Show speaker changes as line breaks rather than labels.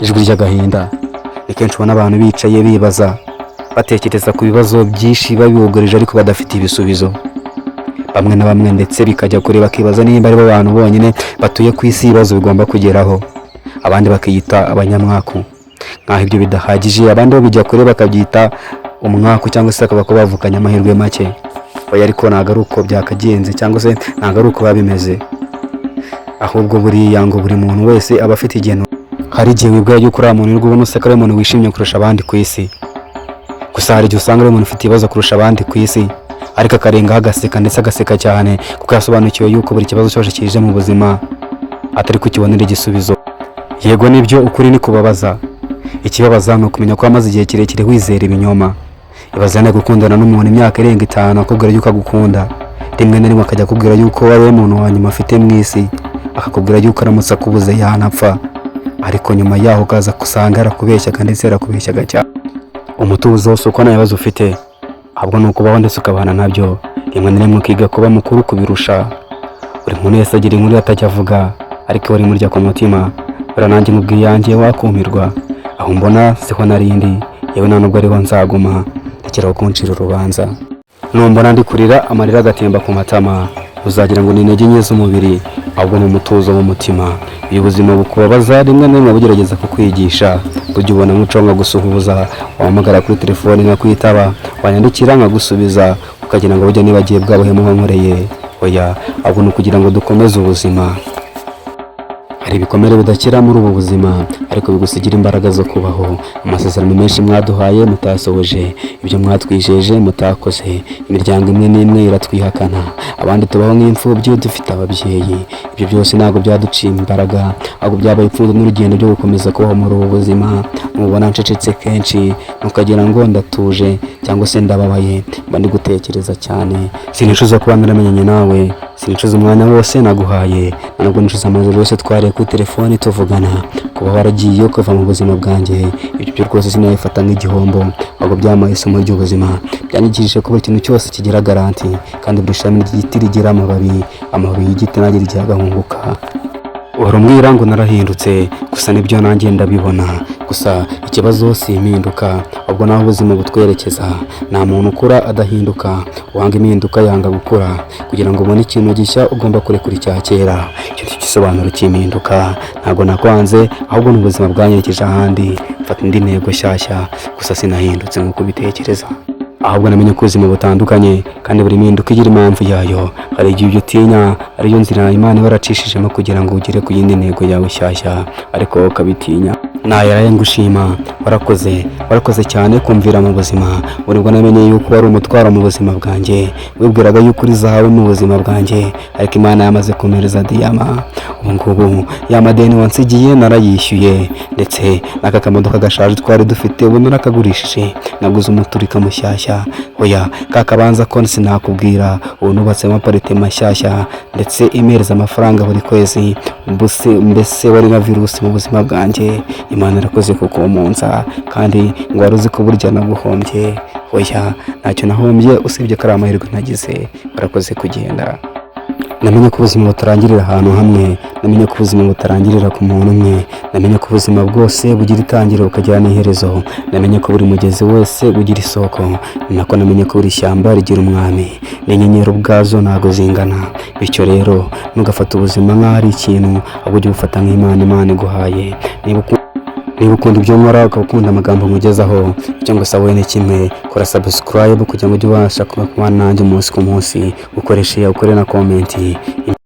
Ijwi ry'agahinda. Ni kenshi ubona abantu bicaye bibaza, batekereza ku bibazo byinshi bibugarije ariko badafite ibisubizo. Bamwe na bamwe ndetse bikajya kure, bakibaza niba aribo bantu bonyine batuye ku isi ibibazo bigomba kugeraho. Abandi bakiyita abanyamwaku, nk'aho ibyo bidahagije. Abandi bo bijya kure bakabyita umwaku, cyangwa se bakaba ko bavukanye amahirwe make. Oya, ariko ntabwo ari uko byakagenze, cyangwa se ntabwo ari uko biba bimeze. Ahubwo buriya ngo buri muntu wese aba afite igeno. Hari igihe wibwira yuko uriya muntu uri ubona useka ari umuntu wishimye kurusha abandi ku isi. Gusa hari igihe usanga ari umuntu ufite ibibazo kurusha abandi ku isi, ariko akarengaho agaseka, ndetse agaseka cyane, kuko yasobanukiwe yuko buri kibazo cyose kije mu buzima atari kukibonera igisubizo. Yego nibyo, ukuri ni kubabaza. Ikibabaza ni ukumenya ko wamaze igihe kirekire wizera ibinyoma. Ibaze nawe gukundana n'umuntu imyaka irenga 5, akubwira yuko agukunda, rimwe na rimwe akajya akubwira yuko ari we muntu wa nyuma afite mu isi, akakubwira yuko aramutse akubuze yanapfa, ariko nyuma yaho ukaza gusanga yarakubeshyaga, ndetse yarakubeshyaga cyane. Umutuzo si uko nta bibazo ufite, ahubwo ni ukubaho ndetse ukabana nabyo. Rimwe na rimwe ukiga kuba mukuru kubirusha. Buri muntu wese agira inkuru atajya avuga, ariko iba imurya ku mutima. Buriya nanjye nkubwiye iyanjye wakumirwa. Aho mbona siho narindi, yewe nta nubwo ariho nzaguma. Rekeraho kuncira urubanza. Numbona ndi kurira, amarira agatemba ku matama, uzagira ngo ni intege nke z'umubiri, ahubwo ni umutuzo w'umutima. Iyo ubuzima bukubabaza, rimwe na rimwe bugerageza kukwigisha. Ujya ubona nk'uco gusuhuza, wahamagara kuri telefoni nkakwitaba, wanyandikira nkagusubiza, ukagira ngo burya nibagiye bwa buhemu wankoreye. Oya, ahubwo ni ukugira ngo dukomeze ubuzima. Hari ibikomere bidakira muri ubu buzima, ariko bigusigira imbaraga zo kubaho. Amasezerano menshi mwaduhaye mutasohoje, ibyo mwatwijeje mutakoze. Imiryango imwe n'imwe iratwihakana, abandi tubaho nk'imfubyi dufite ababyeyi. Ibyo byose ntabwo byaduciye imbaraga, ahubwo byabaye ipfundo n'urugendo byo gukomeza kubaho muri ubu buzima. Mubona ncecetse kenshi, mukagira ngo ndatuje cyangwa se ndababaye, mba ndi gutekereza cyane. Sinicuza kuba naramenyanye nawe, sinicuza umwanya wose naguhaye, ntabwo nicuza amajoro yose twariye kuri telefoni tuvugana. Kuba waragiye ukava mu buzima bwanjye, ibyo byo rwose sinabifata nk'igihombo, ahubwo byampaye isomo ry'ubuzima. Byanyigishije ko buri kintu cyose kigira garantie, kandi buri shami ry'igiti rigira amababi, amababi y'igiti ntagira igihe agahunguka. Uhora umbwira ngo narahindutse, gusa nibyo, nanjye ndabibona. Gusa ikibazo si impinduka, ahubwo naho ubuzima butwerekeza. Nta muntu ukura adahinduka. Uwanga impinduka yanga gukura. Kugira ngo ubone ikintu gishya, ugomba kurekura icya kera. Icyo ni cyo gisobanuro cy'impinduka. Ntabwo nakwanze, ahubwo ni ubuzima bwanyerekeje ahandi, mfata indi ntego nshyashya. Gusa sinahindutse nk'uko ubitekereza, ahubwo namenye ko ubuzima butandukanye, kandi buri mpinduka igira impamvu yayo. Hari igihe ibyo utinya ariyo nzira Imana iba yaracishijemo kugira ngo ugere ku yindi ntego yawe nshyashya, ariko wowe ukabitinya. Nayaraye ngushima, warakoze, warakoze cyane kumvira mu buzima. Buri bwo namenye yuko wari umutwaro mu buzima bwanjye. Wibwiraga yuko uri zahabu mu buzima bwanjye, ariko Imana yamaze kumereza diyama. Ubu ngubu ya madeni wansigiye narayishyuye, ndetse n'aka kamodoka gashaje twari dufite ubu narakagurishije, naguze umuturika mushyashya. Oya, ka kabanza ko sinakubwira, ubu nubatsemo apartment mashyashya, ndetse imereza amafaranga buri kwezi. Mbese wari nka virusi mu buzima bwanjye. Imana irakoze kukumunza. Kandi ngo wari uzi ko burya naguhombye? Oya, ntacyo nahombye usibye ko ari amahirwe nagize. Warakoze kugenda. Namenye ko ubuzima butarangirira ahantu hamwe, namenye ko ubuzima butarangirira ku muntu umwe, namenye ko ubuzima bwose bugira itangiriro bukagira n'iherezo, namenye ko buri mugezi wese ugira isoko, ni nako namenye ko buri shyamba rigira umwami, n'inyenyeri ubwazo ntabwo zingana. Bityo rero ntugafate ubuzima nk'aho ari ikintu, ahubwo ujye ubufata nk'Imana, Imana iguhaye. Niba ukunda ibyo nkora, ukaba ukunda amagambo nkugezaho, icyo ngusaba wowe ni kimwe: kora subscribe kugira ngo ujye ubasha kuba nanjye umunsi ku munsi, ukoreshe ukore na comment.